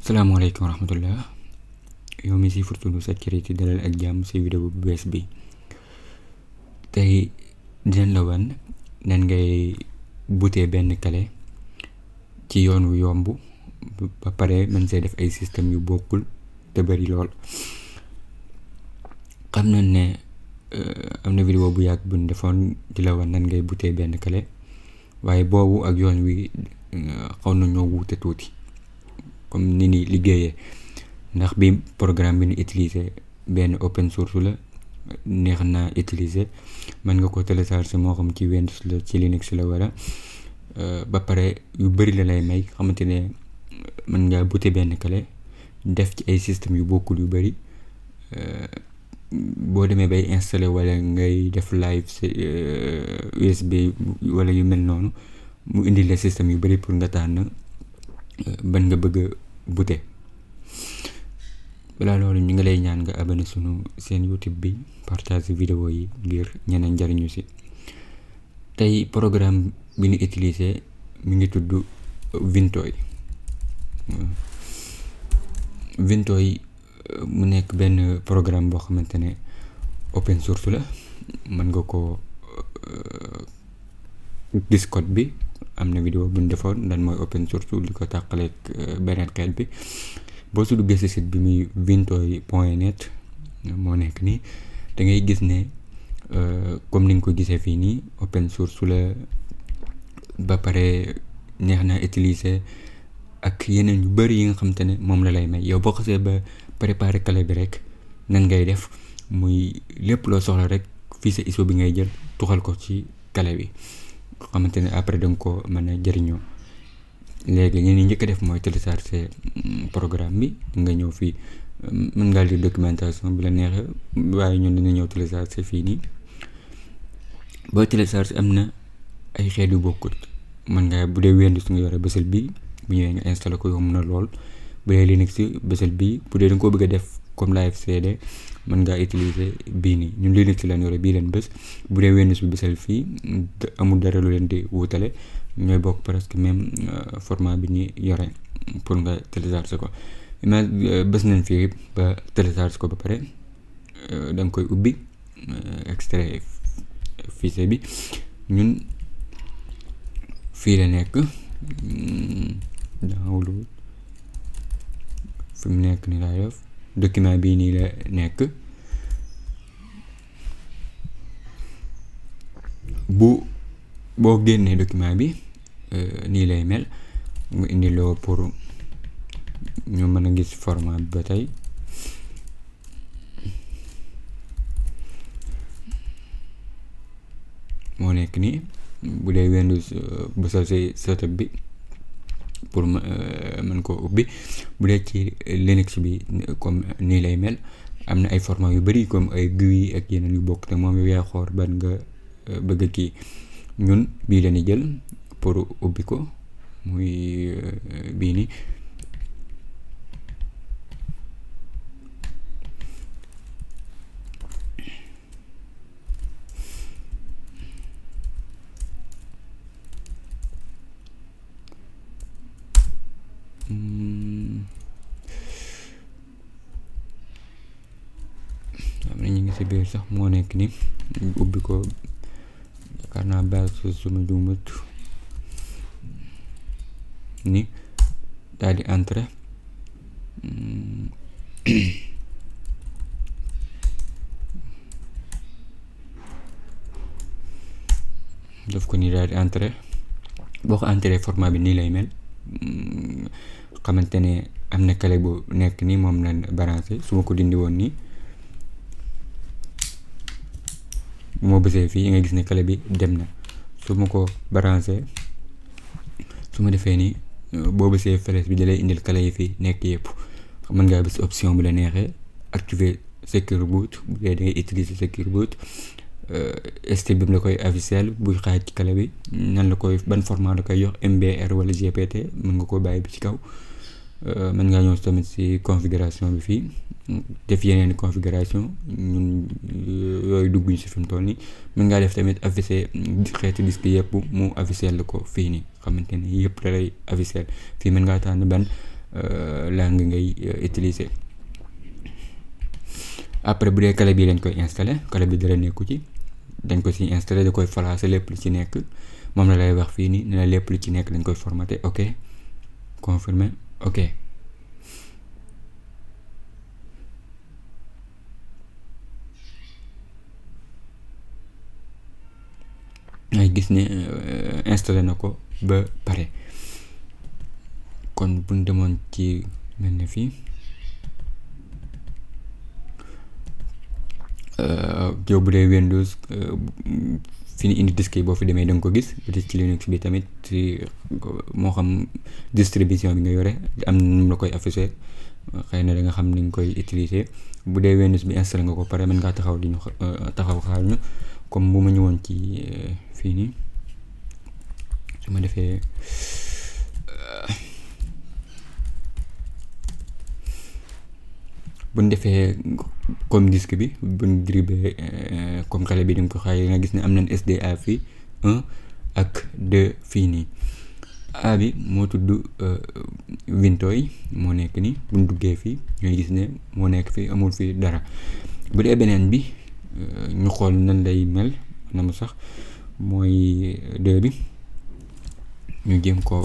Salaamaaleykum wa rahmatullah. yow mi si Furtunu Security dalal ak jàmm si vidéo bu bees bi. tey dinañ la wan nan ngay butee benn clé ci yoon wu yomb ba pare mën see def ay système yu bokkul te bari lool. xam nañ ne am na vidéo bu yàgg bu ñu defoon di la wan nan ngay butee benn clé, waaye boobu ak yoon wi xaw na ñoo wuute tuuti comme ni ni liggéeyee, ndax bi programme bi ñu utiliser benn open source la, neex na utiliser, mën nga ko télécharger moo xam ci Windows la ci Linux la wala ba pare yu bëri la lay may, xamante ne mën ngaa booter benn clé def ci ay système yu bokkul yu bëri. boo demee bay installer wala ngay def live USB wala yu mel noonu, mu indi la système yu bëri pour nga tànn ban nga bëgg a booter. balaa loolu ñu ngi lay ñaan nga abonné sunu seen YouTube bi, partage vidéo yi ngir ñeneen njariñu si. tey programme bi ñu utiliser mi ngi tudd Vintoy. Vintoy mu nekk benn programme boo xamante ne open source la, mën nga ko gis code bi, am na vidéo bu ñu defoon lan mooy open source li ko tàqaleeg beneen xeet bi. boo su duggee si site bi muy vintoy.net moo nekk nii, da ngay gis ne comme ni nga ko gisee fii nii open source la ba pare neex na utiliser ak yeneen yu bëri yi nga xamante ne moom la lay may. yow boo xasee ba préparer clé bi rek nan ngay def muy lépp loo soxla rek fii sa ISO bi ngay jël tuxal ko ci clé bi, xamante ne après danga ko mën a jëriñoo. léegi li ñuy njëkk a def mooy télécharger programme bi. nga ñëw fii mën ngaa lire documentation bi la neexee, waaye ñun dina ñëw télécharger fii nii. boo télécharger am na ay xeet yu bokkut, mën ngaa bu dee Windows nga yore bësal bi, bu ñëwee nga installé ko yomb na lool. bu dee Linux bësal bi, bu dee da nga ko bëgg a def comme live CD mën ngaa utiliser bii nii. ñun Linux lañ yore bii leen bës. bu dee Windows bi bësal fii amul dara lu leen di wutale, ñooy bokk presque même format bi ñu yore pour nga télécharger ko. mais bës nañ fii ba télécharger ko ba pare da nga koy ubbi extrait fichier bi. ñun fii la nekk download, fi mu nekk ni laa def document bii nii la nekk. boo génnee document bi nii lay mel, mu indi loo pour ñu mën a gis format bi ba tey. moo nekk nii. bu dee Windows bësal si setup bi pour mën koo ubbi. bu dee ci Linux bi comme nii lay mel, am na ay format yu bari comme ay GUI ak yeneen yu bokk te moom yow yaa xool ban nga bëgg kii. ñun bii la ñuy jël pour ubbi ko, muy bii nii. am na ñu ngi si biir sax, moo nekk ni ubbi ko yaakaar naa base suma juumut ni daal di entrer. def ko ni daal di entrer. boo ko entrer format bi nii lay mel, xamante ne am na clé bu nekk nii moom lañ branché. su ma ko dindi woon nii, bu ma bësee fii nga gis ne clé bi dem na. su ma ko branché, su ma defee nii, boo bësee flèche bi da lay indil clé yi fii nekk yëpp. mën ngaa bës option bu la neexee activer secure boot bu dee da ngay utiliser secure boot. ST bi mu la koy officiel buy xaaj ci clé bi nan la koy ban format la koy jox, MBR wala GPT, mën nga ko bàyyi bi ci kaw. mën ngaa ñëw tamit si configuration bi fii def yeneen configuration. ñun yooyu dugguñ si fi mu toll nii. mën ngaa def tamit afficher xeetu disque yëpp mu officiel la ko fii nii, xamante ni yëpp da lay officiel. fii mën ngaa tànn ban langue ngay utiliser. Après bu dee clé bi lañ koy installer, clé bi dara nekku ci, dañ ko ci installer, da koy effacer lépp lu ci nekk, moom la lay wax fii nii ne la lépp lu ci nekk dañ koy formater. ok, confirmer, ok. ngay gis ne installé na ko ba pare. kon buñ demoon ci mel ne fii yow bu dee Windows fi ni indi disque yi boo fi demee da nga ko gis, bu dee ci Linux bi tamit moo xam distribution bi nga yore am na nu la koy afficher, xëy na da nga xam ni nga koy utiliser. bu dee Windows bi installé nga ko pare mën ngaa taxaw di ñu taxaw xaar ñu, comme bu ma ñëwoon ci fii nii su ma defee buñ defee comme disque bi buñ dribble comme clé bi di nga ko xaay nga gis ne am nañ SDA fii 1 ak 2 fii nii. A bi moo tudd Vintoy moo nekk nii, buñ duggee fii ñooy gis ne moo nekk fii, amul fii dara. bu dee beneen bi ñu xool nan lay mel na mu sax mooy 2 bi, ñu jéem ko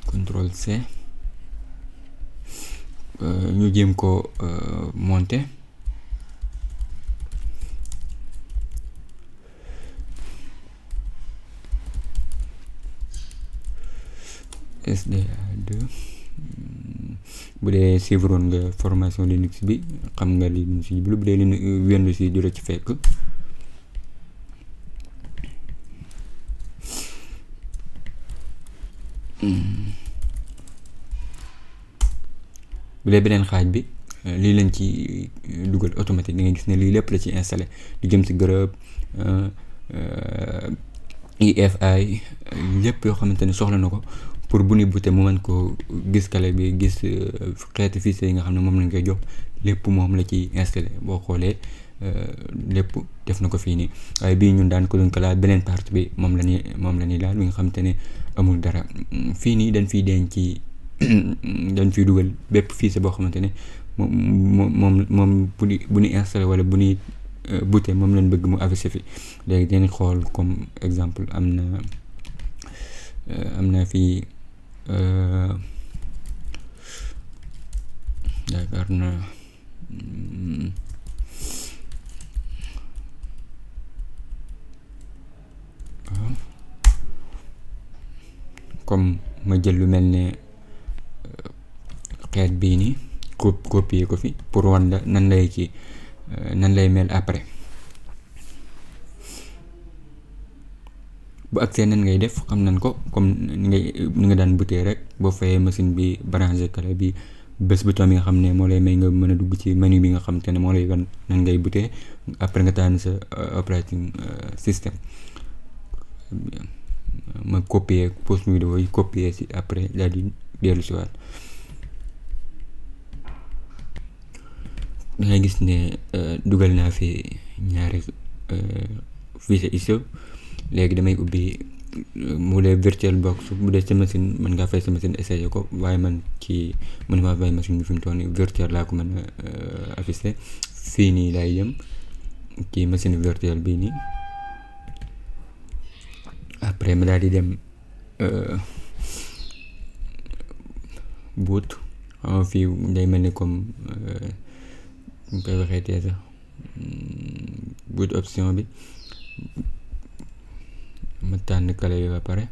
contrôle C, ñu jéem ko monter. SDA2 bu dee suivre woon nga formation Linux bi xam nga li ñu si jublu, bu dee Windows si du la ci fekk. bu dee beneen xaaj bi lii lañ ci dugal automatique, da ngay gis ne lii lépp la ci installé, lu jëm si grub EFI lépp yoo xamante ne soxla na ko pour bu ni bute mu mën ko gis clé bi, gis xeeti fichier yi nga xam ne moom lañ koy jox, lépp moom la ci installé. boo xoolee lépp def na ko fii nii, waaye bii ñun daan ko doon ko laal beneen partie bi moom la ñuy laal bi nga xamante ne amul dara. fii nii dañ fiy denc ci dañ fiy dugal bépp fichier boo xamante ne moom bu ñu installé wala bu ñuy bute moom lañ bëgg mu affiché fi. léegi dañ xool comme exemple am na fii yaakaar na comme ma jël lu mel ne xeet bii nii copier ko fi pour wan la nan lay mel après. bu agsee nan ngay def xam nañ ko, comme ni nga daan butee rek, boo fayee machine bi branché clé bi bés bouton bi nga xam ne moo lay may nga mën a dugg ci menu bi nga xam te ne moo lay wan nan ngay butee, après nga tànn sa operating system. ma copier pause vidéo yi copier si après daal di dellu si waat. dangay gis ne dugal naa fi ñaari fichier ISO. léegi damay ubbi mu dee VirtualBox, bu dee sa machine mën ngaa fay sa machine essayé ko, waaye man ci mën maa fay machine bi fi mu toll nii virtual laa ko mën a affiché. fii nii laay jëm ci machine virtual bii nii, après ma daal di dem boot. fii day mel ni comme ñu koy waxee tee sax boot option bi, ma tànn clé bi ba pare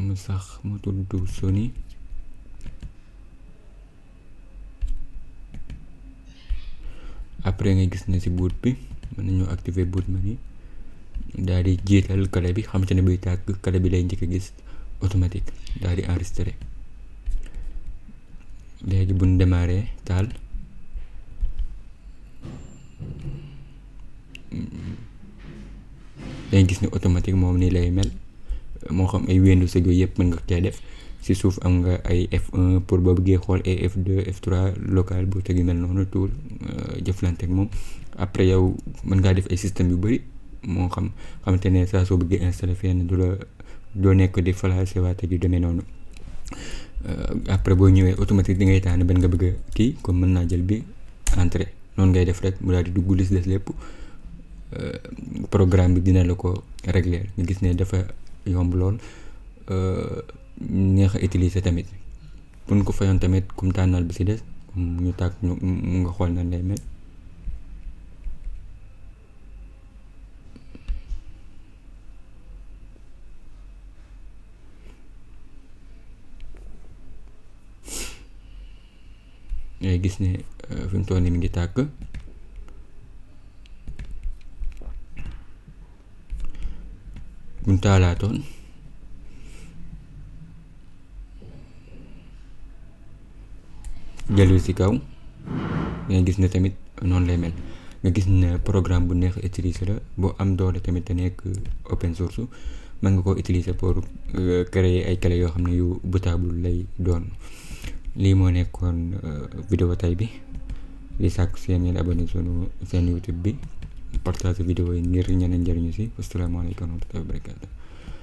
mu sax mu tudd Sony. après nga gis ne si boot bi mën nañu activer boot menu, daal di jiital clé bi, xamante ne buy tàkk clé bi lay njëkk a gis automatique, daal di enregistré. léegi buñ démarré taal dañ gis ne automatique moom nii lay mel, moo xam ay Windows yooyu yëpp mën nga koy def. si suuf am nga ay F1 pour boo bëggee xool ay F2 F3 local bu tegi mel noonu tool jëflante ak moom. après yow mën ngaa def ay système yu bëri moo xamante ne saa soo bëggee installé fenn doo nekk di flasher waate yu demee noonu. après boo ñëwee automatique di ngay tànn benn nga bëgg a kii comme mën naa jël bi entrée noonu ngay def rek mu daal di dugg lis des lépp programme bi dina la ko régler nga gis ne dafa yomb lool neex a utiliser tamit. pour ñu ko fayoon tamit comme tànnal bi si des ñu tàkk ñu nga xool na lay mel. ngay gis ne fi mu toll nii mi ngi tàkk buñ taalaatoon jëlu ci kaw ngay gis ne tamit noonu lay mel. nga gis ne programme bu neex utiliser la boo am doole tamit te nekk open source mën nga koo utiliser pour créer ay clé yoo xam ne yu bootable lay doon. lii moo nekkoon vidéo tay bi li sàkk seen ngeen abonné seen YouTube bi partage vidéo yi ngir ñeneen njëriñu si. asalaamaaleykum wa rahmatullahi wa barakatuh.